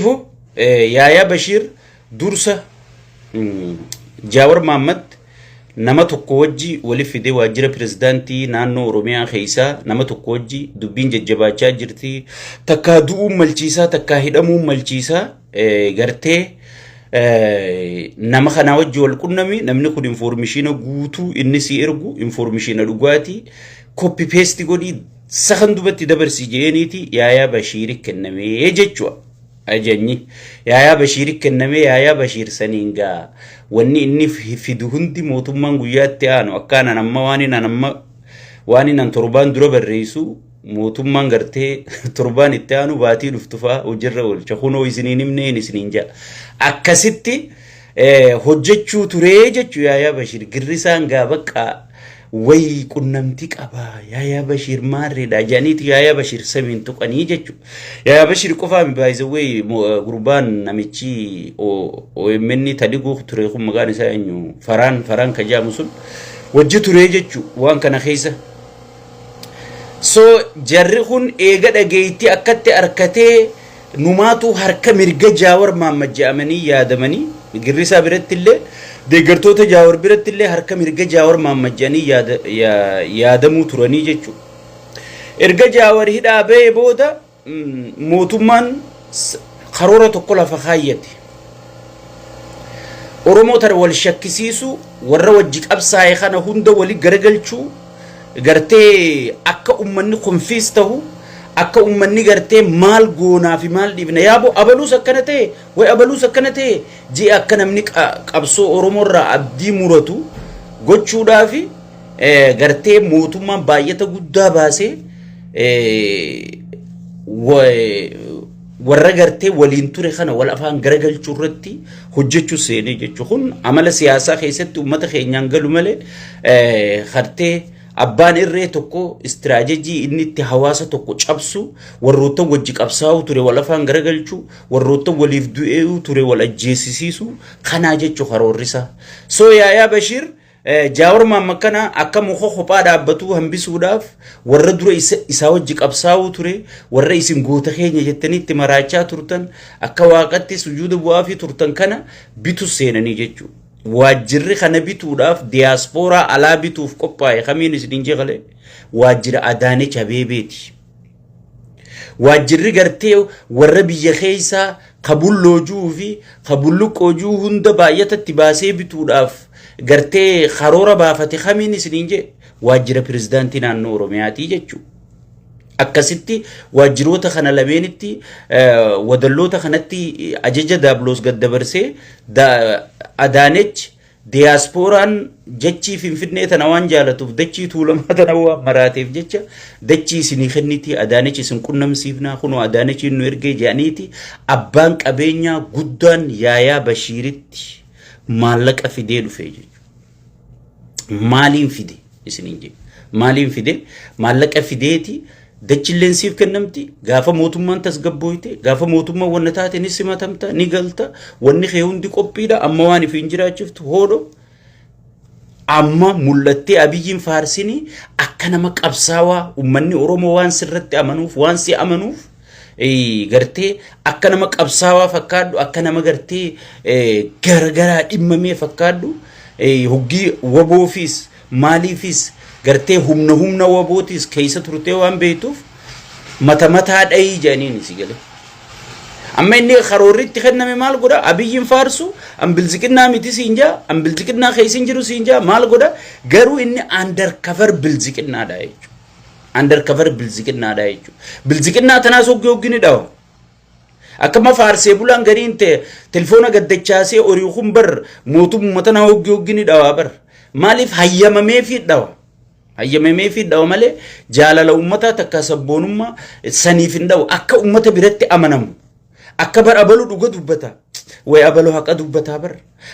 Saniifuu Yaayaa Bashiir dursa Jaawar Maammad nama tokko wajji wali fidee waajjira pirezidaantii naannoo Oromiyaa keessaa nama tokko wajji dubbiin jajjabaachaa jirti. Takkaa du'uun malchiisaa, takkaa hidhamuun malchiisaa gartee nama kanaa wajji wal qunnami. Namni kun infoormishiina guutuu inni si ergu infoormishiina dhugaatii, copy paste godhii sakan dubatti dabarsi jeeniiti Yaayaa Bashiiri kennamee jechuudha. Ajanyi Yaayaa Bashiiri kennamee. Yaayaa Bashiir saniin gaa wanni inni fidu hundi mootummaan guyyaatti aanu akkaanan amma waan inni amma waan inni torbaan dura barreessu mootummaan gartee torbaan itti aanu baatii dhuftu fa'aa hojiirra oolcha. Kunoo isiniin himneen isiniin jedha. Akkasitti hojjechuu turee jechuu. Yaayaa Bashiir girrisaan gaa bakka wayi qunnamtii qabaa, Yaayaa Bashiir maarreedha jedhaniiti Yaayaa Bashiir samiin tuqanii jechuudha. Yaayaa Bashiir qofaa mi baay'isawwee gurbaan namichi OMN tadiguu ture kun maqaan isaa eenyu, Faraan ka jedhamu sun wajji turee jechuu waan kana keessa. So jarri kun eega dhageetti akkatti harkatee numaatu harka mirga Jaawar Maammad jedhamanii yaadamanii, girrisaa biratti illee, deeggartoota Jaawar biratti illee harka mirga Jaawar Maammad jedhanii yaadamuu turanii jechuudha. Erga Jaawar hidhaa ba'ee booda mootummaan karoora tokko lafa kaayyate. Oromoo tana wal shakkisiisu, warra wajji qabsaa'e kana hunda wali garagalchuu, gartee akka ummanni confuse tahu, akka ummanni gartee maal goonaa fi maal dhiifna, yaaboo abaluus akkana ta'e, way abaluus akkana ta'e jee akka namni qabsoo Oromoo irraa abdii muratu gochuudhaafi gartee mootummaan baay'ata guddaa baasee warra gartee waliin ture kana wal afaan garagalchuu irratti hojjechuu seenee jechuun kun amala siyaasaa keessatti uummata keenyaan galu malee, gartee abbaan irree tokko istiraajejii inni itti hawaasa tokko cabsu, warroota wajji qabsaa'uu ture wal afaan garagalchuu, warroota waliif du'ee'uu ture wal ajjeesisiisuu kanaa jechuu karoorrisaa. So Yaayaa Bashiir Jaawar Maamma kana akka muka kophaa dhaabbatu hambisuudhaaf warra dura isaa wajji qabsaa'uu ture, warra isin goota keenya jettanii itti maraachaa turtan, akka waaqatti sujuuda bu'aafii turtan kana bitu seenanii jechuudha. Waajjirri kana bituudhaaf diyaaspooraa alaa bituuf qophaa'e kamiin isiniin jeqale? Waajjira Adaanech Abeebeeti. Waajjirri gartee warra biyya keessaa ka bulloojuu fi ka bulluqqoojuu hunda baay'atatti baasee bituudhaaf gartee karoora baafate kamiin isiniin jee? Waajjira pirezidaantii naannoo Oromiyaatii jechuudha. Akkasitti waajjiroota kana lameenitti, wadalloota kanatti ajaja daabloos gad dabarsee Adaanech diyaaspooraan jechii Finfinnee tana waan jaalatuuf, dachii Tuulamaa tana waan maraateef jecha dachii isinii kenniti, Adaanech isin qunnamsiifnaa, kunoo Adaanechiin nu ergee jedhaniiti abbaan qabeenyaa guddaan Yaayaa Bashiiritti maallaqa fidee dhufe jechuudha. Maaliin fide isiniin jedhe? Maaliin fide? Maallaqa fideeti dachilleen siif kennamti. Gaafa mootummaan tasgabbooyte, gaafa mootummaan wanna taate, ni simatamta, ni galta, wanni kee hundi qophiidha. Amma waan ifiin jiraachiftu hoodho amma mul'attee Abiyyiin faarsinii akka nama qabsaawaa ummanni Oromoo waan sirratti amanuuf, waan si amanuuf, gartee akka nama qabsaawaa fakkaadhu, akka nama gartee garagaraa dhimmamee fakkaadhu. Hoggii waboofiis maaliifis gartee humna humna wabootiis keessa turtee waan beektuuf mata mataa dhayii jedhaniin si galee. Amma inni karoorri itti kenname maal godha? Abiyyiin faarsu, an bilziqinnaa miti siin jaa, an bilziqinnaa keessa hin jiru siin jaa, maal godha? Garuu inni undercover bilziqinnaadha jechuudha. Undercover bilziqinnaadha jechuudha. Bilziqinnaa tanaas hoggi hoggi ni dhawa. Akkama faarsee bulaan gariin ta'e telefoona gaddachaasee horii kun bar mootummaa tana hoggi hoggi ni dhawaa bar. Maaliif hayyamameefii dhawa? Hayyamameefii dhawa malee jaalala uummataa takka sabboonummaa saniif hin dhawu. Akka uummata biratti amanamu. Akka bar abalu dhuga dubbata. Way abalu haqa dubbataa bar.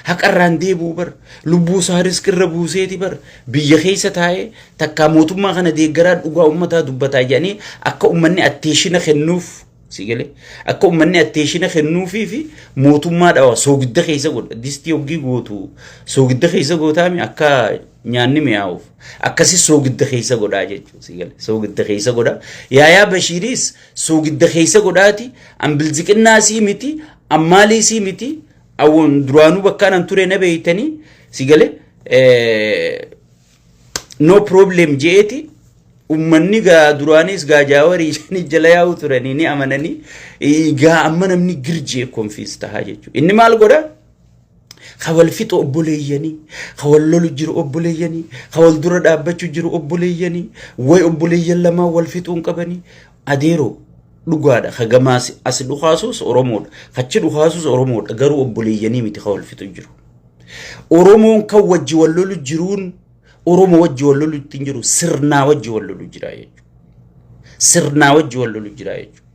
Haqarraan deebi'u bar. Lubbuu isaa risk irra buuseeti bar. Biyya keessa taa'ee takkaa mootummaa kana deeggaraa dhugaa uummataa dubbataa jedhanii akka uummanni attention kennuuf, si galee, akka uummanni attention kennuufii fi mootummaa dhawa soogidda keessa godha. Distii hoggii gootu soogidda keessa gootaami akka Nyaanni mi'aawuuf. Akkasi soogidda keessa godhaa jechuudha. Si gale. Soogidda keessa godhaa. Yaayaa Bashiiriis soogidda keessa godhaati. An bilziqinnaa sii miti. An maalii sii miti. Awwoon duraanuu bakkaan an ture na beeytanii. Si gale. No problem je'eeti. Ummanni gaa duraanis gaa jaawarii jedhanii jala yaa'u turanii ni amananii. Gaa amma namni girjee konfiis tahaa jechuudha. Inni maal godhaa? Ka wal fixu obboleeyyanii, ka wal lolu jiru obboleeyyanii, ka wal dura dhaabbachuu jiru obboleeyyanii, way obboleeyyan lamaan wal fixuu hin qabanii. Adeeroo dhugaadha ka gamaas as dhukaasus Oromoodha, kachi dhukaasus Oromoodha garuu obboleeyyanii miti ka wal fixu jiru. Oromoon kan wajji wal lolu jiruun Oromoo wajji wal lolu hin jiru sirnaa wajji wal lolu jira jechuudha. Sirnaa wajji wal lolu jira jechuudha.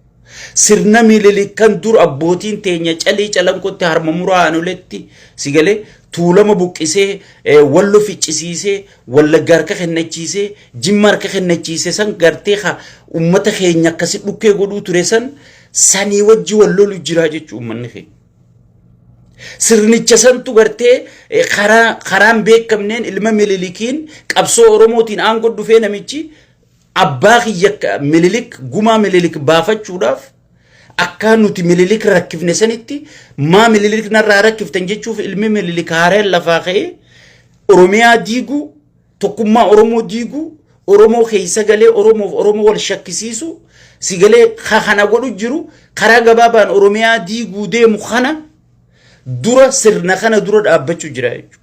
Sirna Minilik kan dur abbootiin teenya calii calanqotti harma muraa aanoletti si galee tuulama buqqisee wallo ficcisiisee wallagga harka kennachiisee jimma harka kennachiise san gartee ka ummata keenya akkasi dhukkee godhuu ture san sanii wajji wal lolu jira jechuu ummanni keenya. Sirnicha santu gartee karaa karaan beekamneen ilma Minilikiin qabsoo Oromootiin aangoo dhufee namichi Abbaa kiyya Mililik gumaa Mililik baafachuudhaaf akka nuti Mililik rakkifne sanitti maa Mililik narraa rakkiftan jechuuf ilmi Mililik haareen lafaa ka'ee Oromiyaa diiguu tokkummaa Oromoo diiguu Oromoo keessa galee Oromoof Oromoo wal shakkisiisu si galee kana godhu jiru karaa gabaabaan Oromiyaa diiguu deemu kana dura sirna kana dura dhaabbachuu jira jechuudha.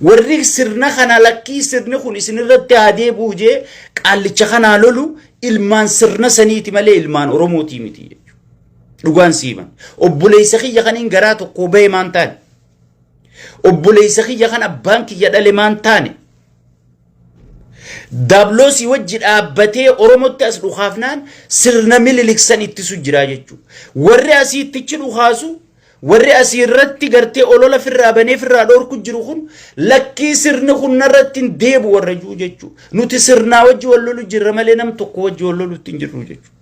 Warri sirna kana lakkii sirni kun isinirratti haa deebi'u jee qaallicha kanaa lolu ilmaan sirna saniiti malee ilmaan Oromootii miti jechuudha. Dhugaan siiman. Obboleessa kiyya kaniin garaa tokkoo bahe maan taane. Obboleessa kiyya kan abbaan kiyya dhale maan taane. Daabloosii wajji dhaabbatee Oromootti as dhukaafnaan sirna Minilik san ittisu jira jechuudha. Warri asiittichi dhukaasu Warri asii irratti gartee olola firraa banee firraa dhoorku jiru kun lakkii sirni kun narratti hin deebu warra jiru jechuudha. Nuti sirnaa wajji wal lolu jirra malee nam tokko wajji wal lolutti hin jirru jechuudha.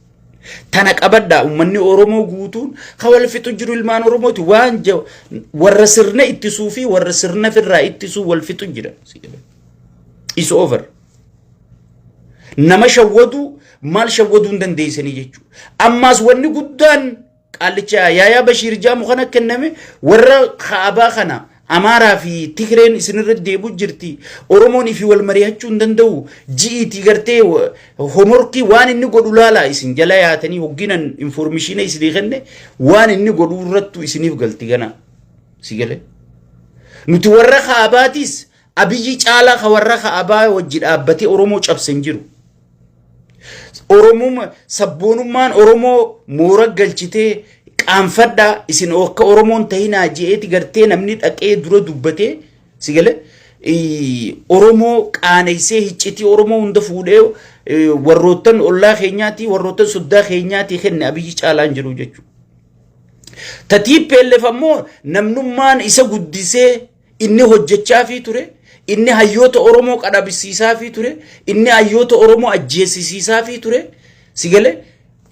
Tana qabadhaa uummanni Oromoo guutuun kan wal fixu jiru ilmaan Oromooti waan warra sirna ittisuu fi warra sirna firraa ittisuu wal fixu jira. Is over. Nama shawwaduu maal shawwaduu hin dandeessanii jechuudha. Ammaas wanni guddaan Qaallicha Yaayaa Bashiir jaamu kana kenname warra kaabaa kana Amaaraa fi Tigreen isinirra deebi'u jirti. Oromoon ifi wal mari'achuu hin danda'u. Ji'iitii gartee homorkii waan inni godhu laalaa isin jala yaatanii hogginan informishiina isinii kenne waan inni godhu irrattu isiniif galti gana. Si galee? Nuti warra kaabaatis Abiyyi caalaa ka warra kaabaa wajji dhaabbatee Oromoo cabse hin jiru. Oromuma sabboonummaan Oromoo moora galchitee qaanfadhaa isin akka Oromoon tahinaa je'eeti gartee namni dhaqee dura dubbatee si galee Oromoo qaaneessee hiccitii Oromoo hunda fuudhee warroottan ollaa keenyaatii warroottan soddaa keenyaatii kenne Abiyyi caalaan jiru jechuudha. Ta TPLF ammoo namnummaan isa guddisee inni hojjechaafii ture, inni hayyoota Oromoo qadhabisiisaafii ture, inni hayyoota Oromoo ajjeesisiisaafii ture, si galee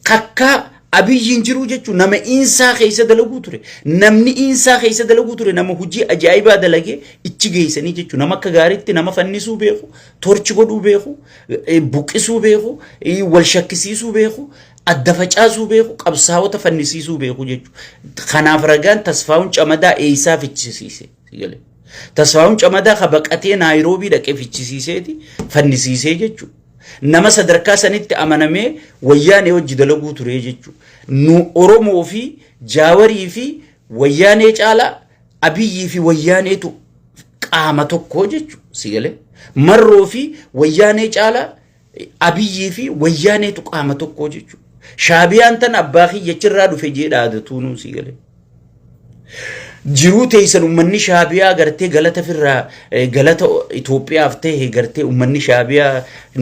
kakkaa Abiyyiin jiruu jechuun nama insaa keessa dalaguu ture. Namni insaa keessa dalaguu ture nama hojii ajaa'ibaa dalagee ichi geessanii jechuun nama akka gaariitti nama fannisuu beeku, torchi godhuu beeku, buqqisuu beeku, wal shakkisiisuu beeku, adda facaasuu beeku, qabsaa'ota fannisiisuu beeku jechuudha. Kanaaf ragaan Tasfaa'uun Camadaa eessaa fichisiise? Tasfaa'uun Camadaa ka baqatee Naayiroobii dhaqee fichisiiseeti fannisiisee jechuudha. Nama sadarkaa sanitti amanamee wayyaanee wajji dalaguu ture jechuudha. Nu Oromoo fi Jaawarii fi wayyaanee caalaa Abiyyii fi wayyaaneetu qaama tokko jechuudha. Si galee? Marroo fi wayyaanee caalaa Abiyyii fi wayyaaneetu qaama tokko jechuudha. Shaabiyaan tan abbaa kiyya achirraa dhufe jee dhaadatuu nuu sii galee. Jiruu teessan uummanni shaabiyaa gartee galata firraa galata Itoophiyaaf ta'e gartee uummanni shaabiyaa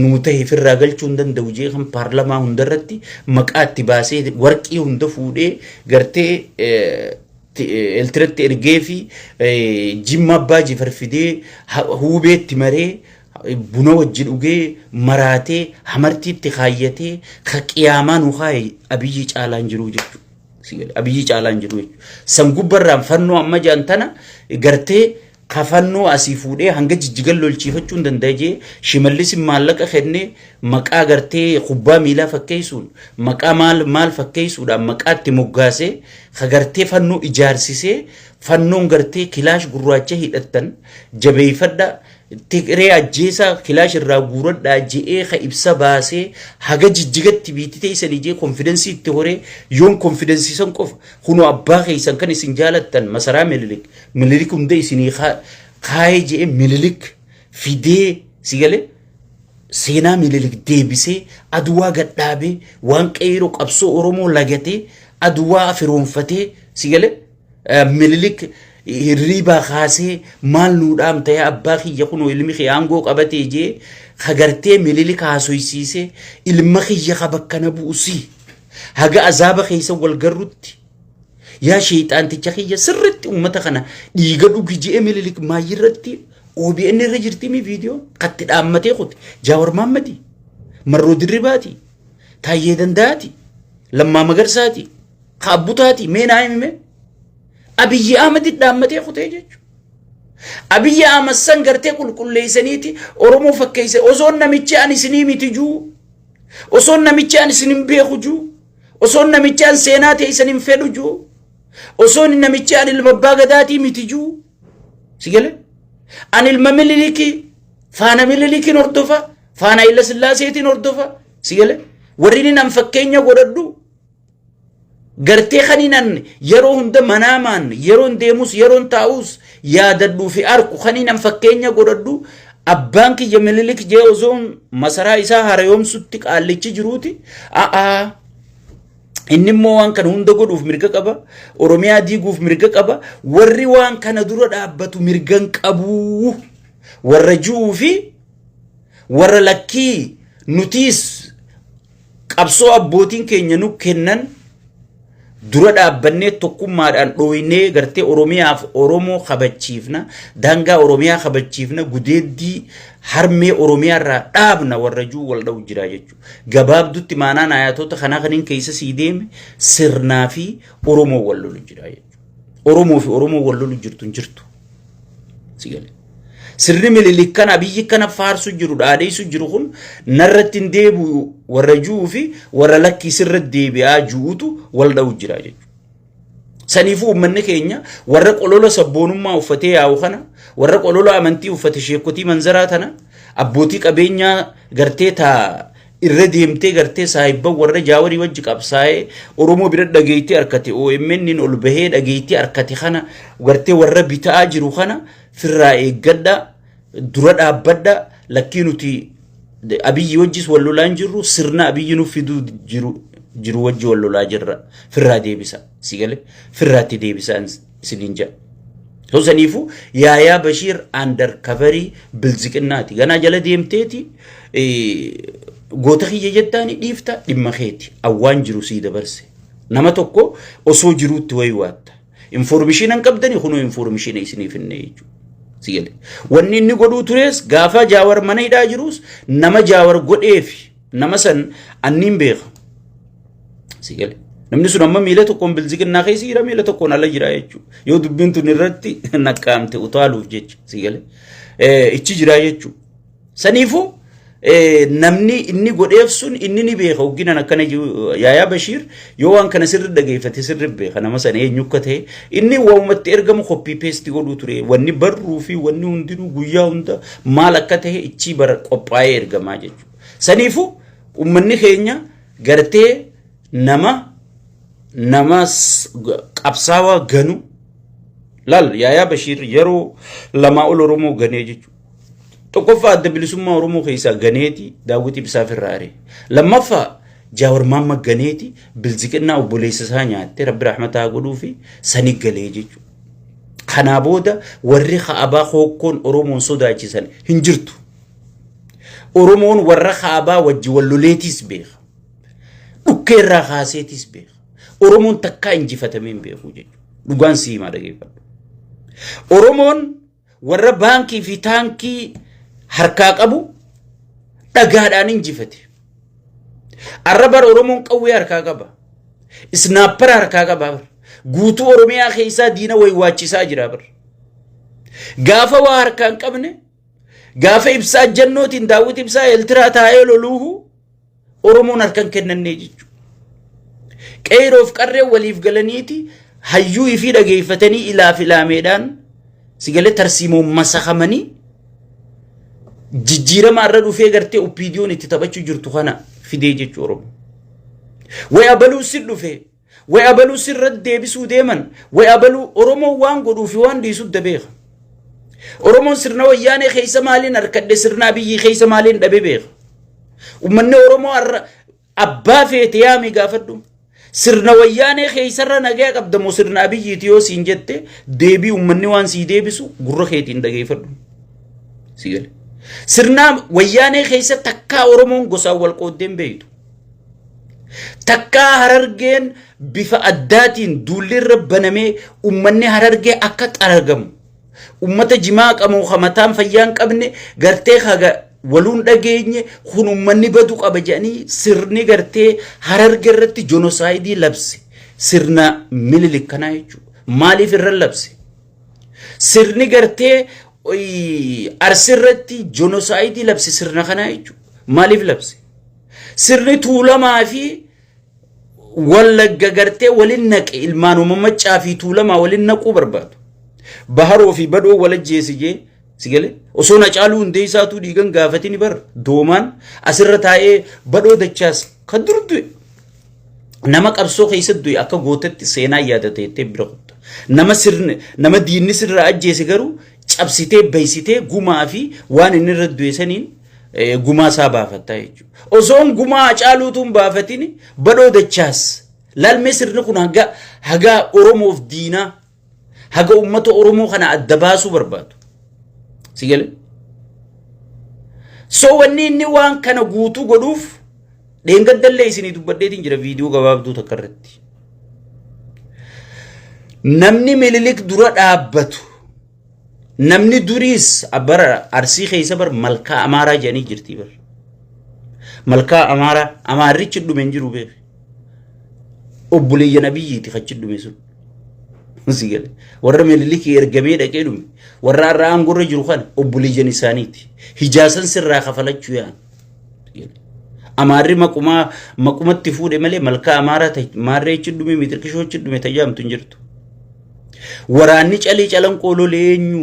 nuu ta'e firraa galchuu hin danda'u jee kan paarlamaa hundarratti maqaa itti baasee warqii hunda fuudhee gartee Eeltiratti ergee fi Jimma Abbaa Jifar fidee huubeetti maree buna wajji dhugee maraatee hamartiitti kaayyatee ka qiyaamaa nu kaaye Abiyyi caalaan jiruu jechuudha. Abiyyi caalaan jiruu jechuudha. San gubbarraan fannoo amma jaan tana gartee Kafannoo asii fuudhee hanga Jijjigan lolchiifachuu hin danda'a jee Shimallis maallaqa kennee, maqaa gartee kubbaa miilaa fakkeessuun, maqaa maal maal fakkeessuudhaan maqaa itti moggaasee, ka gartee fannoo ijaarsisee, fannoon gartee kilaash gurraacha hidhattan jabeeffadha, Tigree ajjeesaa, kilaash irraa guuradhaa je'ee ka ibsa baasee, haga Jijjigatti biitti teessanii jee confidence itti horee, yoon confidence san qofa kunoo abbaa keessan kan isin jaalattan masaraa Minilik, Minilik hunda isinii kaayee je'ee Minilik fidee, si galee, seenaa Minilik deebisee, Aduwaa gadhaabee, waan qeeroo qabsoo Oromoo lagatee, Aduwaa firoonfatee, si galee, Minilik hirriibaa kaasee, maal nuu dhaamta yaa abbaa kiyya, kunoo ilmi kee aangoo qabatee jee, kagartee Minilik haasoysiisee, ilma kiyya ka bakka na bu'u si haga azaaba keessa wal garrutti yaa sheexaanticha kiyya sirritti ummata kana dhiiga dhugi je'e. Minilik maayyirratti OBN irra jirti mi viidiyoo katti dhaammatee kute. Jaawar Maammadi, Marroo Dirribaati, Taayyee Danda'aati, Lammaa Magarsaati, Kaabbutaati, mee naa himi mee? Abiyyi Ahmad dhaammatee kutee jechuudha. Abiyyi Ahmad san gartee qulqulleessaniiti Oromoo fakkeesse. Osoon namichi ani isinii miti juu, osoon namichi ani isin hin beeku juu, osoon namichi an seenaa ta'e isin hin fedhu juu, osoon namichi ani ilma abbaa gadaatii miti juu, si galee, ani ilma Mililikii, faana Mililikiin hordofa, faana Hayila Sillaaseetiin hordofa, si galee, warri inni nan fakkeenya godhadhu gartee kaniinan yeroo hunda manaamaan yeroon deemus yeroon taa'us yaadadhuu fi arku kaniinan fakkeenya godhadhu abbaan kiyya Mililik jee, osoon masaraa isaa haarayoomsutti qaallichi jiruuti, a'aa, inni immoo waan kana hunda godhuuf mirga qaba, Oromiyaa diiguuf mirga qaba, warri waan kana dura dhaabbatu mirga hin qabu warra ji'uu fi warra lakkii nutiis qabsoo abbootiin keenya nu kennan dura dhaabbannee tokkummaadhaan dhooynee gartee Oromiyaaf Oromoo kabachiifna, daangaa Oromiyaa kabachiifna, gudeeddii harmee Oromiyaa irraa dhaabna warra juu wal dha'u jira jechuudha. Gabaabdutti maanaan ayatoota kanaa kaniin keessa sii deeme sirnaa fi Oromoo wal lolu jira jechuudha. Oromoo fi Oromoo wal lolu jirtu hin jirtu. Si galee. Sirni Minilik kana Abiyyi kana faarsu jiru, dhaadheessu jiru kun narratti hin deebi'u warra ji'uu fi warra lakkii sirra deebi'aa ji'uutu wal dha'u jira jechuudha. Saniifuu uummanni keenya warra qolola sabboonummaa uffatee yaa'u kana, warra qolola amantii uffate, sheekotii manzaraa tana, abbootii qabeenyaa gartee taa irra deemtee gartee saahibban warra Jaawarii wajji qabsaa'ee Oromoo bira dhageettii harkate, OMN ol bahee dhageettii harkate kana, gartee warra bitaa jiru kana firraa eeggadha, dura dhaabbadha. Lakkii, nuti Abiyyi wajjis wal lolaa hin jirru, sirna Abiyyi nuuf fiduu jiru wajji wal lolaa jirra, firraa deebisa, si gale, firraatti deebisa isiniin jedha. So saniifuu Yaayaa Bashiir undercoverii bilziqinnaati. Ganaa jala deemteeti goota kiyya jettaani dhiifta, dhimma keeti. Awwaan jiru sii dabarse. Nama tokko osoo jiruutti wayii waatta. Information hin qabdani, kunoo information isiniif hinne jechuudha. Si gale. Wanni inni godhuu tures gaafa Jaawar mana hidhaa jirus nama Jaawar godheefi nama san anniin beeka. Si gale. Namni sun amma miila tokkoon bilziqinnaa keessa jira, miila tokkoon ala jira jechuudha. Yoo dubbiin tun irratti naqqaamte utaaluuf jecha, si gale. Ichi jira jechuudha. Saniifuu namni inni godheef sun inni ni beeka. Hogginan akkana jiru Yaayaa Bashiir yoo waan kana sirri dhageeffate sirri beeka nama sana eenyu akka ta'e. Inni waamumatti ergamu copy paste godhuu ture. Wanni barruu fi wanni hundinuu guyyaa hunda maal akka ta'e ichii bara qophaa'ee ergamaa jechuudha. Saniifuu uummanni keenya gartee nama qabsaawaa ganu laal. Yaayaa Bashiir yeroo lamaa ol Oromoo ganee jechuudha. Tokkoffaa Adda Bilisummaa Oromoo keessaa ganeeti Daawwit Ibsaa firraa ari'e. Lammaffaa Jaawar Maamma ganeeti bilziqinnaa obboleessa isaa nyaatte, Rabbi rahmataa godhuu fi sani galee jechuudha. Kanaa booda warri kaabaa hookkoon Oromoon sodaachisan hin jirtu. Oromoon warra kaabaa wajji wal loleetiis beeka. Dhukkee irraa kaaseetiis beeka. Oromoon takkaa injifatamee hin beeku jechuudha. Dhugaan si himaa, dhageeffadhu. Oromoon warra baankii fi taankii harkaa qabu dhagaadhaan injifate. Arra bara Oromoon qawwee harkaa qaba. Sniper harkaa qaba. Guutuu Oromiyaa keessaa diina waywaachisaa jira bara. Gaafa waa harkaa hin qabne, gaafa ibsaa jannootiin daawwiti ibsaa eeltiraa taa'ee loluuhu Oromoon harka hin kennannee jechuudha. Qeeroof qarreen waliif galaniiti hayyuu ifii dhageeffatanii ilaaf ilaameedhaan sigalee tarsiimoon masakamanii jijjiirama irra dhufee gartee OPDOn itti taphachuu jirtu kana fidee jechuu Oromoo. Way abaluu si dhufe, way abaluu sirra deebisuu deeman, way abaluu Oromoon waan godhuu fi waan dhiisu beeka. Oromoon sirna wayyaanee keessa maaliin harkadhe, sirna Abiyyii keessa maaliin dhabe beeka. Uummanni Oromoo har'a abbaa feete yaami gaafadhu. Sirna wayyaanee keessarra nagaa qabda moo sirna Abiyyiiti yoo siin jette, deebii uummanni waan sii deebisu gurra keetiin dhageeffadhu. Si gale. Sirna wayyaanee keessa takkaa Oromoon gosaan wal qooddeen beektu. Takkaa Harargeen bifa addaatiin duulli irra banamee uummanni Harargee akka xaragamu. Uummata jimaa qabu mataan fayyaa hin qabne gartee haga waluun dhageenye kun uummanni badu qaba jedhanii sirni gartee Hararge irratti genocide labse sirna Minilik kanaa jechuudha. Maaliif irra labse? Sirni gartee Arsi irratti genocide labse sirna kanaa jechuudha. Maaliif labse? Sirni Tuulamaa fi Wallagga gartee waliin naqe, ilmaan Maccaa fi Tuulamaa waliin naquu barbaadu. Baharoo fi Badhoo walajjeesi jee si galee osoo na caaluu hundee isaatuu dhiigan gaafatini bar doomaan asirra taa'ee Badhoo Dachaas kan dur du'e, nama qabsoo keessatti du'e akka gootatti seenaa yaadate jettee bira kutta. Nama sirni nama diinni sirraa ajjeese garuu cabsitee beeksitee gumaa fi waan inni irra du'e saniin gumaa isaa baafattaa jechuudha. Osoon gumaa Hacaaluutu hin baafatini Badhoo Dachaas lalmee sirni kun haga Oromoof diinaa, haga uummata Oromoo kana adda baasuu barbaadu. Si galee? So wanni inni waan kana guutuu godhuuf dheengaddallee isinii dubbadheetiin jira viidiyoo gabaabduu takka irratti. Namni Minilik dura dhaabbatu, namni duriis bara Arsii keessa bar malkaa Amaaraa jedhanii jirti bar. Malkaa Amaaraa, Amaarrichi dhume hin jiru beeku. Obboleeyyan Abiyyiiti kachi dhume sun. Si gale. Warra Minilikii ergamee dhaqee dhume. Warra har'a aangorra jiru kana obboleeyyan isaaniiti. Hijaasan sirraa kafalachuu yaa'an. Amaarri maqumaa maqumatti fuudhe malee malkaa Amaaraa ta'e maarree achi dhume, mitirkishoo achi dhume tajaamtu hin jirtu. Waraanni Calii Calanqoo lolee eenyu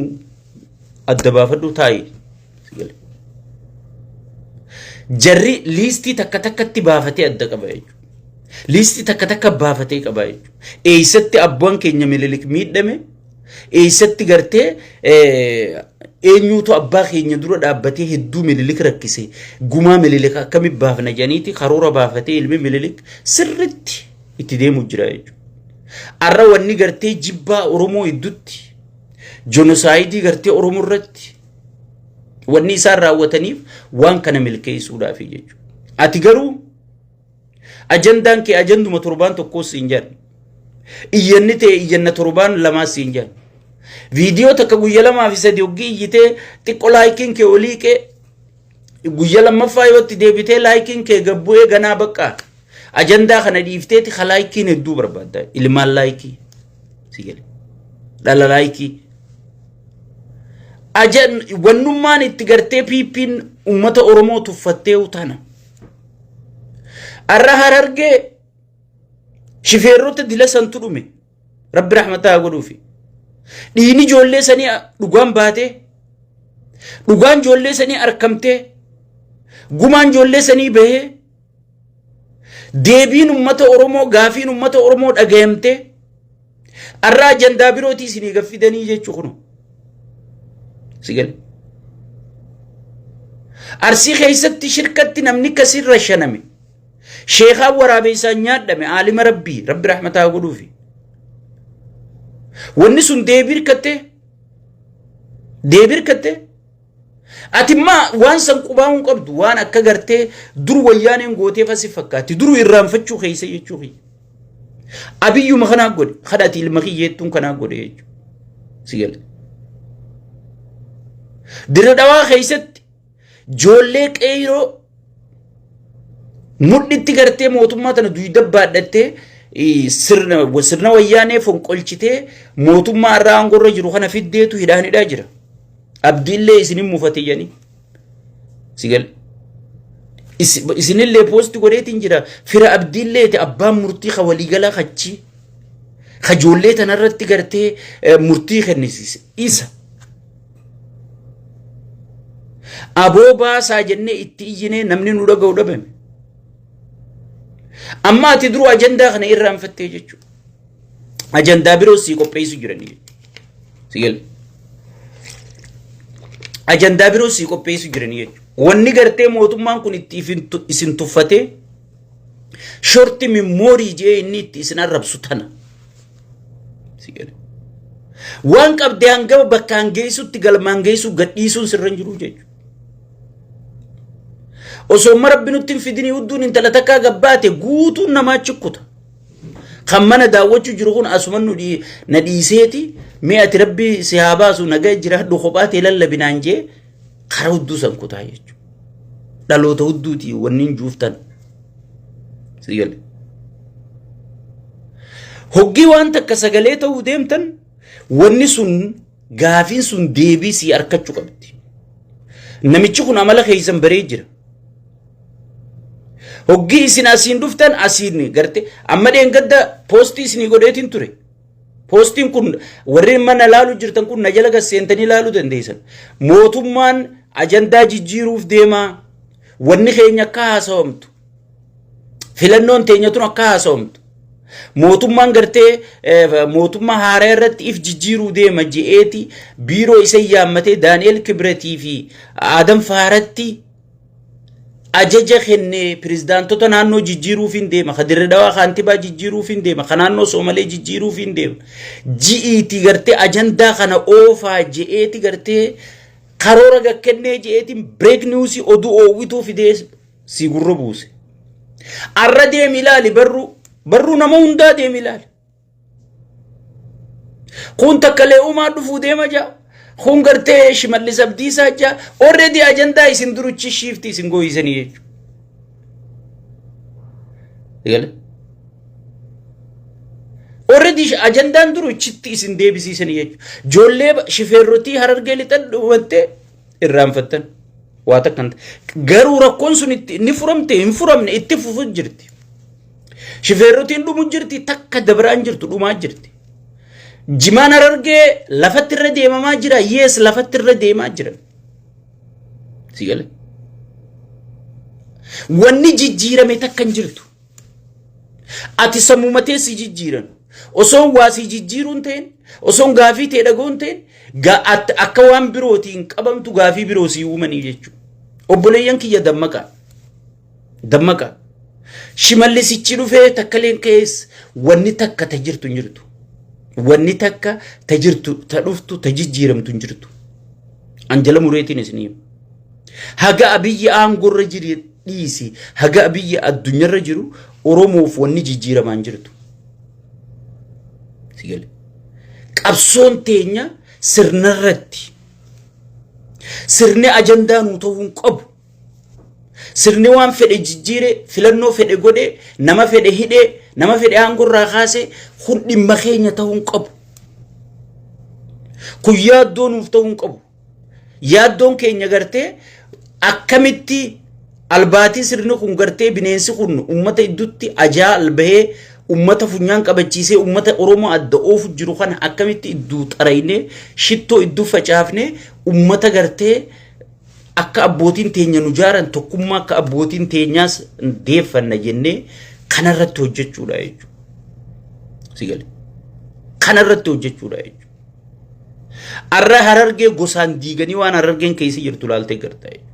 adda baafadhu taa'i. Si gale. Jarri liistii takka takkatti baafatee adda qaba jechuudha. Liistii takka takka baafatee qaba jechuudha. Eessatti abbaan keenya Minilik miidhame? Eessatti gartee eenyuutu abbaa keenya dura dhaabbatee hedduu Minilik rakkise? Gumaa Minilik akkamitti baafna jedhaniiti karoora baafatee ilmi Minilik sirritti itti deemu jira jechuudha. Har'a wanni gartee jibbaa Oromoo hedduutti genocide gartee Oromoo irratti wanni isaan raawwataniif waan kana milkeessuudhaaf jechuudha. Ati garuu ajandaan kee ajanduma torbaan tokkoos siin jedhan. Iyyanni ta'e iyyanna torbaan lamaas siin jedhan. Viidiyoo takka guyya 2 fi 3 hoggii iyyitee xiqqoo likeiin kee olii qee, guyya lammaffaa yoo itti deebitee likeiin kee gabbu'ee ganaa baqqaa. Ajandaa kana dhiifteeti ka likeiin hedduu barbaadda. Ilmaan like. Si gale. Dhala like. Ajan wannummaan itti gartee PP'n uummata Oromoo tuffattee tana. Har'a Harargee shifeerrota dila santu dhume. Rabbi rahmataa godhuufi. Dhiini ijoollee sanii dhugaan baatee, dhugaan ijoollee sanii arkamtee, gumaan ijoollee sanii bahee, deebiin uummata Oromoo, gaafiin uummata Oromoo dhagayamtee, har'a ajandaa birootii isinii gaffidanii jechuu kunu. Si gale. Arsii keessatti shirkatti namni akkasii rashaname. Sheekaan waraabeessaan nyaadhame, aalima rabbii, rabbi rahmataa godhuufi. Wanni sun deebii hirkattee, deebii hirkattee, ati immaa waan san qubaa hin qabdu, waan akka gartee dur wayyaaneen gootee fasi fakkaatti duru irraanfachuu keessa jechuu kiyya. Abiyyuma kanaa godhe, kan ati ilma kiyyeettuun kanaa godhe jechuudha. Si gale. Dirra Dhawaa keessatti ijoollee qeeroo mudhitti gartee mootummaa tana duyda baadhattee sirna wayyaanee fonqolchitee mootummaa irraa aangorra jiru kana fiddeetu hidhaan hidhaa jira. Abdiillee isinin mufate jedhanii. Sigal. Isinillee post godheetiin jira. Fira abdiilleeti abbaan murtii ka waliigalaa kachi. Kajoollee tanarratti gartee murtii kennisiise. Isa. Aboo baasaa jennee itti iyyinee namni nu dhaga'u dhabame. Amma ati duruu ajandaa kana irraanfattee jechuudha. Ajandaa biroo sii qopheessu jiranii jechuudha. Sigal. Ajandaa biroo sii qopheessu jiranii jechuudha. Wanni gartee mootummaan kun itti isin tuffatee short memory jee inni itti isin arrabsu tana. Sigal. Waan qabdee hanga bakkaan geessutti galmaan geessu gadhiisuun sirra hin jiru jechuudha. Osoo amma rabbi nutti hin fidinii hudduun intala takkaa gabbaate guutuun namaa chikkuta. Kan mana daawwachuu jiru kun asuma nu na dhiiseeti mee ati rabbi si haa baasu nagaa jiraadhu kophaa ta'e lallabinaan jee karaa hudduu san kutaa jechuudha. Dhaloota hudduuti wanni hin juuftan. Si gale. Hoggii waan takka sagalee ta'uu deemtan wanni sun gaafiin sun deebii sii arkachuu qabdi. Namichi kun amala keessan baree jira. Hoggii isin asiin dhuftan asiin garte amma dheengadda poostii isinii godheetiin ture. Poostiin kun warreen mana laalu jirtan kun na jala gad seentanii laaluu dandeessan. Mootummaan ajandaa jijjiiruuf deemaa. Wanni keenya akka haasawamtu. Filannoon teenya tun akka haasawamtu. Mootummaan gartee mootummaa haaraa irratti if jijjiiruu deema je'eeti biiroo isa yaammatee Daani'el Kibretii fi Adam Faaratti ajaja kennee pirezidaantota naannoo jijjiiruuf hin deema. Ka Dirre Dhawaa kaantibaa jijjiiruuf hin deema. Ka naannoo Soomalee jijjiiruuf hin deema. Ji'iiti gartee ajandaa kana oofaa je'eeti gartee karoora gakkennee je'eetiin break news oduu oowwituu fidee si gurra buuse. Arra deemi ilaali barruu barruu nama hundaa deemi ilaali. Kun takkalee uumaa dhufuu deema jaa. Kun gartee Shimallis Abdiisaa jaa. Already ajandaa isin duruchi shiifti isin gooyisanii jechuudha. Eegale. Already ajandaan duruchitti isin deebisiisanii jechuudha. Ijoollee shifeerrotii Harargee lixan dhumattee irraanfattan. Waa takka hin Garuu rakkoon sun itti ni furamte hin furamne itti fufu jirti. Shifeerrotiin dhumu jirti takka dabraan jirtu dhumaa jirti. Jimaan Harargee lafatti irra deemamaa jira. Yes, lafatti irra deemaa jira. Si gale? Wanni jijjiirame takka hin jirtu. Ati sammuu matee si jijjiiran. Osoon waa si jijjiiruu hin ta'in, osoon gaafii ta'e dhaga'uu hin ta'in, akka waan birootiin qabamtu gaafii biroo si uumanii jechuudha. Obboleeyyan kiyya dammaqaa. Dammaqaa. Shimallisichi dhufee takkaleen ka'ees wanni takka ta jirtu hin jirtu. Wanni takka ta jirtu ta dhuftu ta jijjiiramtu hin jirtu. An jala mureetiin isinii hima. Haga Abiyyi aangorra jiru dhiisi haga Abiyyi addunyaarra jiru Oromoof wanni jijjiiramaa hin jirtu. Si gale. Qabsoon teenya sirnarratti. Sirni ajandaa nuu ta'uu hin qabu. Sirni waan fedhe jijjiire, filannoo fedhe godhe, nama fedhe hidhe, nama fedhe aangorraa kaase kun dhimma keenya ta'uu hin qabu. Kun yaaddoo nuuf ta'uu hin qabu. Yaaddoon keenya gartee akkamitti albaatii sirni kun gartee bineensi kun uummata idduutti ajaa albahee uummata funyaan qabachiisee uummata Oromoo adda oofu jiru kana akkamitti idduu xaraynee shittoo idduu facaafnee uummata gartee akka abbootiin teenya nu jaaran tokkummaa akka abbootiin teenyaas deeffanna jennee kanarratti hojjechuudha jechuudha. Si gale. Kanarratti hojjechuudha jechuudha. Arra Harargee gosaan diiganii waan Harargeen keessa jirtu laaltee garta jechuudha.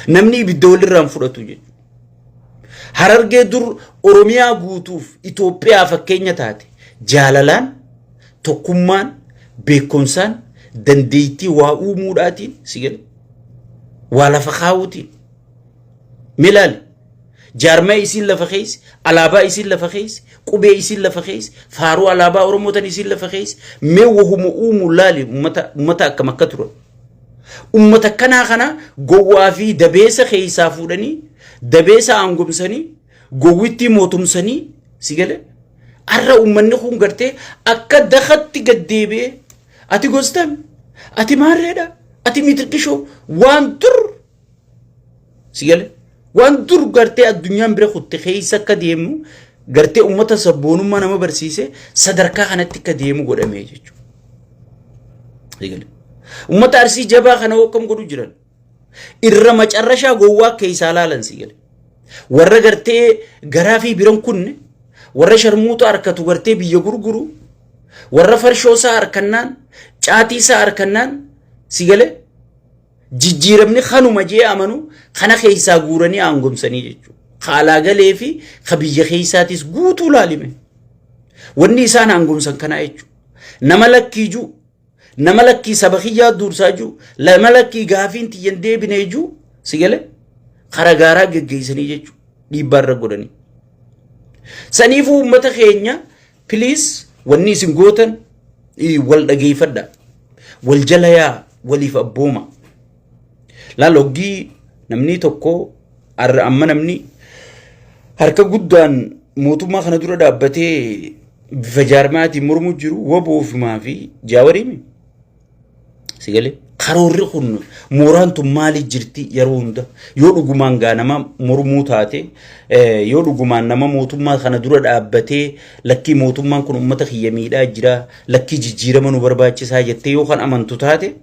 Namni ibidda walirraan fudhatu jechuudha. Harargee dur Oromiyaa guutuuf Itoophiyaa fakkeenya taate jaalalaan, tokkummaan, beekumsaan, dandeettii waa uumuudhaatiin si gale waa lafa kaa'uutiin. Mee laali jaarmaya isiin lafa keessa, alaabaa isiin lafa keessa, qubee isiin lafa keessa, faaruu alaabaa Oromoo tan isiin lafa keessa, mee wahuma uumu laali ummata akkam akka turan. Ummata akkanaa kana gowwaa fi dabeessa keessaa fuudhanii dabeessa aangomsanii Gowwittii mootumsanii si galee arra uummanni kun gartee akka dakatti gad deebi'ee ati gostan, ati maarreedha, ati mitirqishoo waan dur si galee waan dur gartee addunyaan bira kutte keessa akka deemu gartee uummata sabboonummaa nama barsiise sadarkaa kanatti akka deemu godhamee jechuudha. Si galee uummata Arsii jabaa kana hoo akkam godhu jiran? Irra macarrashaa gowwaa keessaa laalan si gale. Warra gartee garaa fi biran kunne, warra sharmuuxa harkatu gartee biyya gurguru, warra farshoo isaa harkannaan, caatii isaa harkannaan si gale jijjiiramni kanuma jee amanu kana keessaa guuranii aangomsanii jechuudha. Ka alaa galee fi ka biyya keessaatis guutuu laalime. Wanni isaan aangomsan kanaa jechuudha. Nama lakkii juu, nama lakkii saba kiyyaa duursaa jiru, nama lakkii gaafiin tiyyan deebinee jiru si gale kara gaaraa geggeessanii jechuudha dhiibbaa irra godhanii. Saniifuu uummata keenya, please, wanni isin gootan wal dhageeffadha, wal jala yaa, waliif abbooma. Laal, hoggii namni tokko har'a amma namni harka guddaan mootummaa kana dura dhaabbatee bifa jaarmaatiin mormuu jiru waboofumaa fi jaawariimi. Si galee karoorri kun mooraan tun maaliif jirti? Yeroo hunda yoo dhugumaan gaa nama mormuu taate, yoo dhugumaan nama mootummaa kana dura dhaabbatee lakkii mootummaan kun uummata kiyya miidhaa jira, lakkii jijjiirama nu barbaachisaa jettee yoo kan amantu taate,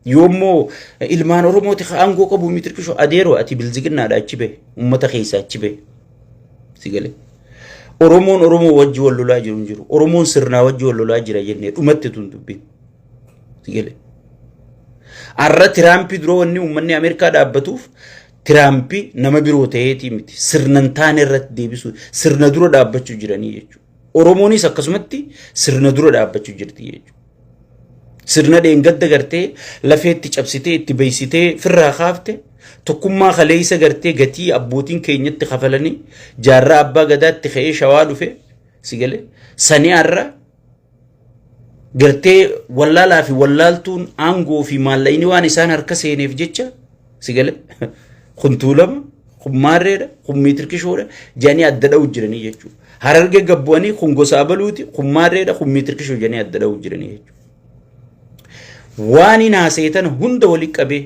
yoo immoo ilmaan Oromooti ka aangoo qabu mitirkisho adeeroo ati bilziginnaadha, achi bahe, uummata keessaa achi bahe. Si galee Oromoon Oromoo wajji wal lolaa jiru hin jiru. Oromoon sirnaa wajji wal lolaa jira jennee dhumatti tun dubbiin. Si galee har'a Tiraampii dura wanni uummanni Ameerikaa dhaabbatuuf Tiraampii nama biroo ta'eetii miti, sirna hin taane irratti deebisuu sirna dura dhaabbachuu jiranii jechuudha. Oromoonis akkasumatti sirna dura dhaabbachuu jirti jechuudha. Sirna dheengadda gartee lafeetti cabsitee itti beeksitee firraa kaafte, tokkummaa kaleessa gartee gatii abbootiin keenyatti kafalanii jaarraa abbaa gadaatti ka'ee Shawaa dhufe si galee sanii har'a gartee wallaalaa fi wallaaltuun aangoo fi maallaqni waan isaan harka seeneef jecha si galee kun Tuulama, kun maarreedha, kun miitirkishoodha jedhanii adda dha'u jiranii jechuudha. Hararge gabbu'anii kun gosa abaluuti, kun maarreedha, kun miitirkishoo jedhanii adda dha'u jiranii jechuudha. Waan hin haaseetan hunda walitti qabee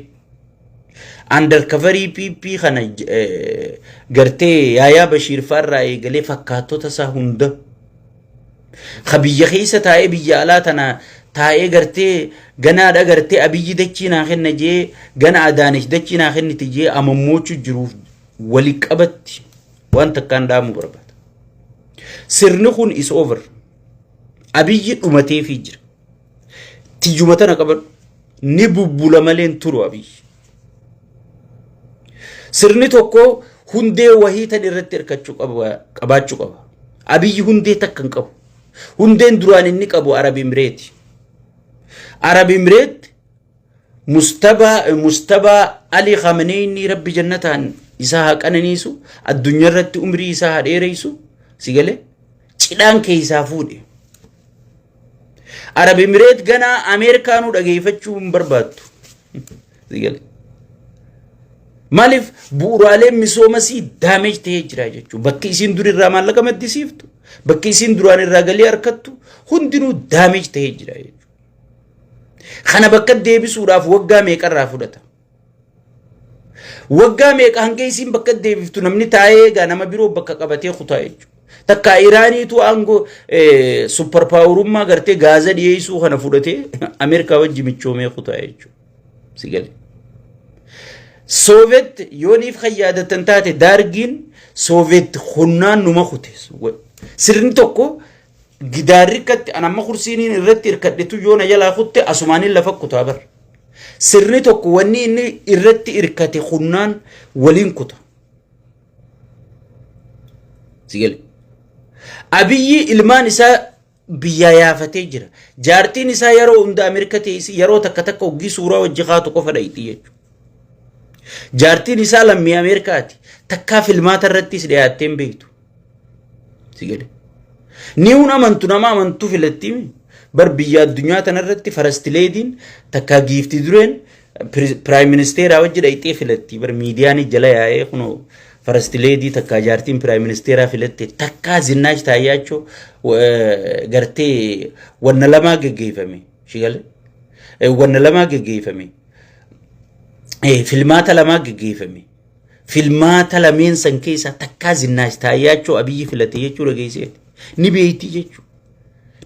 undercoverii PP kana gartee Yaayaa Bashiir fa'arraa eegalee fakkaattota isaa hunda ka biyya keessa taa'ee biyya alaa tana taa'ee gartee ganaadha gartee Abiyyi dachii naa kenna jee, gana Adaanesh dachii naa kenniti jee amammoochuu jiruuf wali qabatti waan takkaan dhaamuu barbaada. Sirni kun is over. Abiyyi dhumateefii jira. Tiyyuma tana qabadhu. Ni bubbula malee hin turu Abiyyi. Sirni tokko hundee wahii tan irratti hirkachuu qaba, qabaachuu qaba. Abiyyi hundee takka hin qabu. Hundeen duraan inni qabu Arab Imireeti. Arab Imireet Mustabaa Ali Khamenei, Rabbi jannataan isaa haa qananiisu, addunyaa irratti umrii isaa haa dheeressu, si galee cidhaan keessaa fuudhe. Arab Imireet ganaa Ameerikaanuu dhageeffachuu hin barbaaddu. Si galee. Maaliif? Bu'uuraaleen misoomasii damage ta'ee jira jechuudha. Bakki isiin dur irraa maallaqa maddisiiftu, bakki isiin duraan irraa galii harkattu hundinuu damage ta'ee jira jechuudha. Kana bakka deebisuudhaaf waggaa meeqarraa fudhata? Waggaa meeqa hanga isiin bakka deebiftu namni taa'ee eegaa nama biroo bakka qabatee kutaa jechuudha. Takka Iraaniitu aangoo super powerummaa gartee gaaza dhiyeessuu kana fudhatee Ameerikaa wajji michoomee kutaa jechuudha. Si gale. Soovet yooniif kan yaadatan taate Daargiin Soovet hunnaan numa kute. Sirni tokko gidaarri akkatti an amma kursiiniin irratti hirkadhetu yoo na jalaa kutte asumaaniin lafa kutaa bara. Sirni tokko wanni inni irratti hirkate hunnaan waliin kuta. Si gale. Abiyyi ilmaan isaa biyyaa yaafatee jira. Jaartiin isaa yeroo hunda Ameerika teessi, yeroo takka takka hoggii suuraa wajji kaatu qofa dhayxi jechuudha. Jaartiin isaa lammii Ameerikaati. Takkaa filmaata irrattis dhiyaattee hin beektu. Si gale. Ni'uun amantu nama amantu filatti bar. Biyya addunyaa tanarratti first ladyn takkaa giifti dureen prime ministeraa wajji dhayxee filatti bar. Miidiyaan jala yaa'ee kunoo First lady takkaa jaartiin prime ministeeraa filatte takkaa Zinnaash Taayyaachoo gartee wanna lamaa geggeeffame. Shigale wanna lamaa geggeeffame. Filmaata lamaa geggeeffame. Filmaata lameen san keessaa takkaa Zinnaash Taayyaachoo Abiyyi filate jechuu dhageesseeti. Ni beekti jechuudha.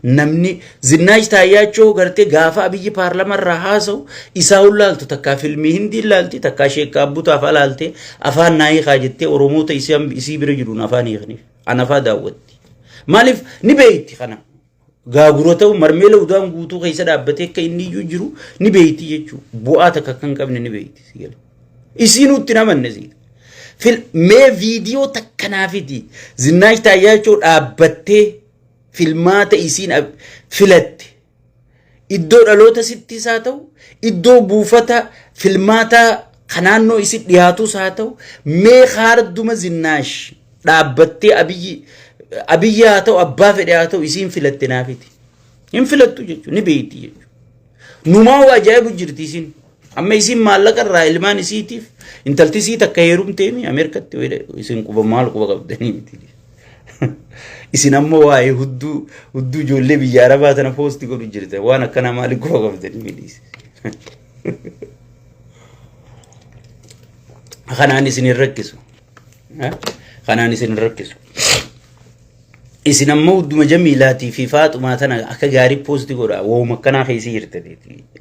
Namni Zinnaash Taayyaachoo gartee gaafa Abiyyi paarlama irraa haasa'u isaa laaltu, takkaa filmii Hindii laalti, takkaa Sheekkaa Abbutaaf alaalte, afaan naa hiikaa jettee Oromoota isii bira jiruun afaan hiikaniif anafaa daawwatti. Maaliif ni beekti kana? Gaagura ta'u marmeela udaan guutuu keessa dhaabbatee akka inni iyyuu jiru ni beekti jechuudha. Bu'aa takka akka hin qabne ni beekti. Isiinuu itti namanne siita. Mee viidiyoo takka naafiti Zinnaash Taayyaachoo dhaabbattee filmaata isiin filatte, iddoo dhaloota sittis haa ta'u, iddoo buufata filmaata kan naannoo isin dhiyaatus haa ta'u, mee kaarduma Zinnaash dhaabbattee Abiyyi haa ta'u, abbaa fedhe haa ta'u, isiin filatte naafiti. Hin filattu jechuudha, ni beekti jechuudha. Numaa ajaa'ibu jirti isiin. Amma isiin maallaqa irraa ilmaan isiitiif, intalti isii takka heerumteemi Ameerikatti, isin quba maal quba qabdanii miti. Isin ammoo waa'ee hudduu hudduu ijoollee biyya Arabaa tana post godhu jirta, waan akkanaa maaliif quba qabdanii miti. Kanaan isin hin rakkisu. Kanaan isin hin rakkisu. Isin ammoo hudduma Jamiilaatii fi Faaxumaa tana akka gaarii post godha. Wooma akkanaa keessa jirta.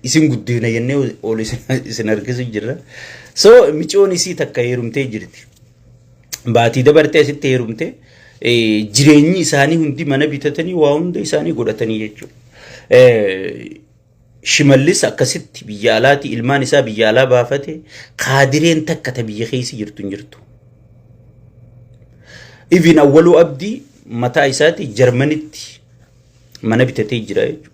Isin guddina jennee ol isin harkisu jirra. So micoon isii takka heerumtee jirti. Baatii dabartee asitti heerumte, jireenyi isaanii hundi mana bitatanii waa hunda isaanii godhatanii jechuudha. Shimallis akkasitti biyya alaati ilmaan isaa biyya alaa baafate, kaadireen takka ta biyya keessa jirtu hin jirtu. Even Awwaluu Abdii mataa isaati Jarmanitti mana bitatee jira jechuudha.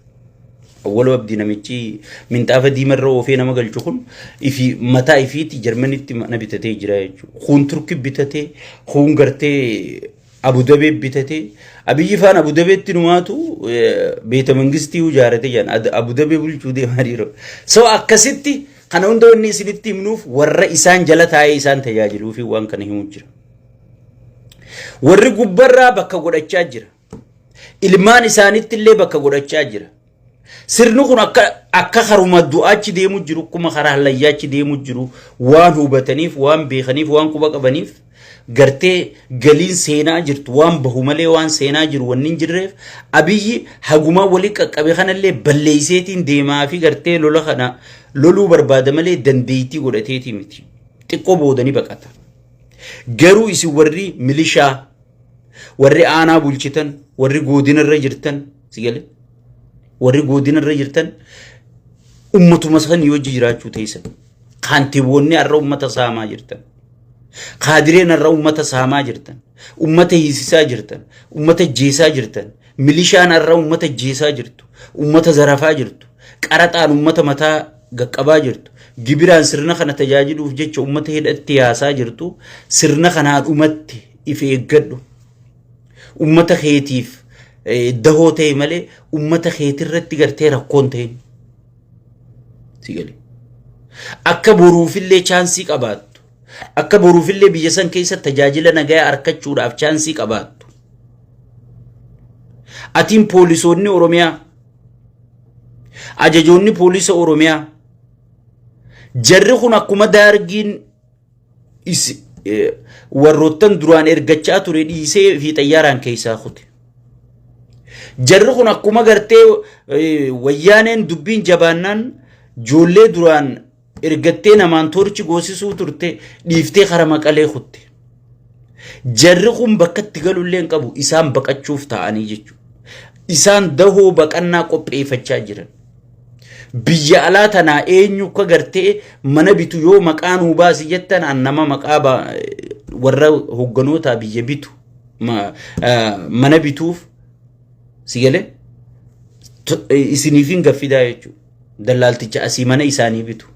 Awwaluu Abdii, namichi minxaafa diimarra oofee nama galchu kun, ifi mataa ifiitti Jarmanitti mana bitatee jira jechuudha. Kun Turki bitatee, kun gartee Abudabee bitatee, Abiyyi faan Abudabeetti numaatu beeta mangistii ijaarate jedhan, Abudabee bulchuu deemaa jiru. So akkasitti kana hunda wanni isinitti himnuuf warra isaan jala taa'ee isaan tajaajiluu fi waan kana himuu jira. Warri gubbarraa bakka godhachaa jira. Ilmaan isaanitti illee bakka godhachaa jira. Sirni kun akka haruma du'aachi deemu jiru, akkuma karaa hallayyaachi deemu jiru waan hubataniif, waan beekaniif, waan quba qabaniif, gartee galiin seenaa jirtu waan bahu malee waan seenaa jiru wanni hin jirreef, Abiyyi hagumaa walii qaqqabe kanallee balleeyseetiin deemaa fi gartee lola kana loluu barbaada malee dandeettii godhateetii miti. Xiqqoo boodanii baqata. Garuu isin warri milishaa, warri aanaa bulchitan, warri godinarra jirtan, si galee, warri godinarra jirtan ummatuma sanii wajji jiraachuu teessan. Kaantiboonni har'a ummata saamaa jirtan. Kaadireen har'a ummata saamaa jirtan. Ummata hiisisaa jirtan. Ummata jeesaa jirtan. Milishaan har'a ummata jeesaa jirtu. Ummata zarafaa jirtu. Qaraxaan ummata mataa gaqqabaa jirtu. Gibiraan sirna kana tajaajiluuf jecha ummata hidhatti yaasaa jirtu. Sirna kanaa dhumatti if eeggadhu. Ummata keetiif dahoo ta'e malee ummata keetirratti gartee rakkoon ta'in. Si galee. Akka boruufillee chance qabaattu. Akka boruufillee biyya san keessa tajaajila nagaa argachuudhaaf chance qabaattu. Atiin poolisoonni Oromiyaa, ajajoonni poolisa Oromiyaa, jarri kun akkuma daargiin warroottan duraan ergachaa ture dhiisee fi xayyaaraan keessaa kute. Jarri kun akkuma gartee Wayyaaneen dubbiin jabaannaan ijoollee duraan ergattee namaan toorchi goosisuu turte dhiiftee kara Maqalee kutte. Jarri kun bakka itti galullee hin qabu, isaan baqachuuf ta'anii jechuudha. Isaan dahoo baqannaa qopheeffachaa jiran. Biyya alaa tanaa eenyu akka gartee mana bitu yoo maqaa nuu baasi jettan, an nama maqaa warra hogganootaa biyya bitu mana bituuf, si galee, isiniif hin gaffidaa jechuudha. Dallaalticha asii mana isaanii bitu.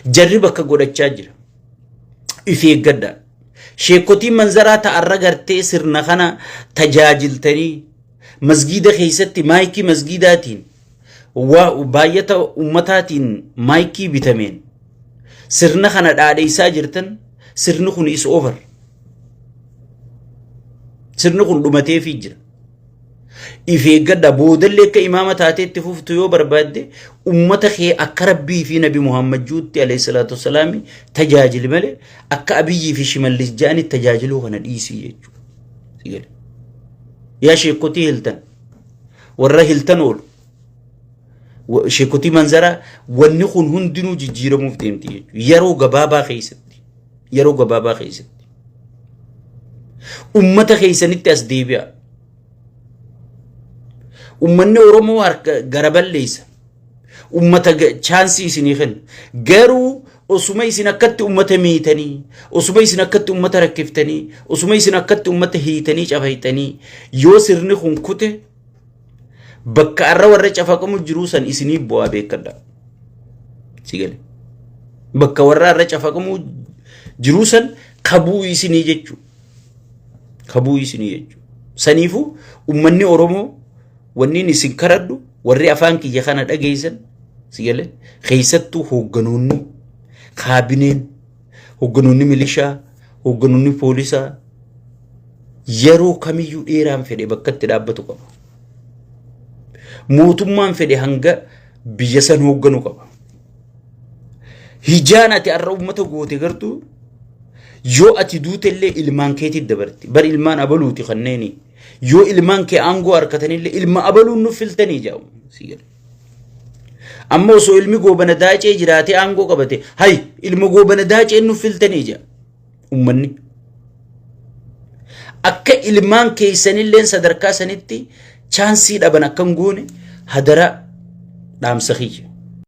Jarri bakka godhachaa jira. If eeggadha. Sheekotiin manzaraa ta'arra gartee sirna kana tajaajiltanii masgiida keessatti maayikii masgiidaatiin, baay'ata ummataatiin maayikii bitameen sirna kana dhaadheessaa jirtan. Sirni kun is over. Sirni kun dhumateefii jira. If eeggadha. Boodallee akka imaama taatee itti fuftu yoo barbaadde, ummata kee akka Rabbii fi Nabi Muhammad juutti, alayhi salaatu wassalaami, tajaajili malee akka Abiyyii fi Shimallis ja'anitti tajaajiluu kana dhiisii jechuudha. Si gale. Yaa sheekotii Hiltan, warra Hiltan oolu, sheekotii manzaraa, wanni kun hundinuu jijjiiramuuf deemti jechuudha. Yeroo gabaabaa keessatti. Yeroo gabaabaa keessatti. Ummata keessanitti as deebi'a. Ummanni Oromoo harka gara balleessa. Ummata chance isinii kenna. Garuu osuma isin akkatti ummata miitanii, osuma isin akkatti ummata rakkiftanii, osuma isin akkatti ummata hiitanii cafaytanii, yoo sirni kun kute, bakka arra warra cafaqamu jiruu san isinii bu'aa, beekadha. Si gale. Bakka warra arra cafaqamu jiruu san kabuu isinii jechuudha. Kabuu isinii jechuudha. Saniifuu ummanni Oromoo, wanni isin karadhu, warri afaan kiyya kana dhageessan, si gale, keessattuu hoogganoonni kaabineen, hoogganoonni milishaa, hoogganoonni poolisaa, yeroo kamiyyuu dheeraan fedhe bakka itti dhaabbatu qaba. Mootummaan fedhe hanga biyya san hoogganu qaba. Hijaan ati har'a uummata goote gartuu yoo ati duutellee ilmaan keetii dabarti. Bar ilmaan abaluuti kanneeni. Yoo ilmaan kee aangoo harkatanillee ilma abaluun nuuf filtanii jedhamu. Si gale. Amma osoo ilmi Goobana Daacee jiraatee aangoo qabate, hay, ilma Goobana Daacee nuuf filtanii jedha ummanni. Akka ilmaan keessanilleen sadarkaa sanitti chance dhaban akka hin goone hadara dhaamsa kiyya.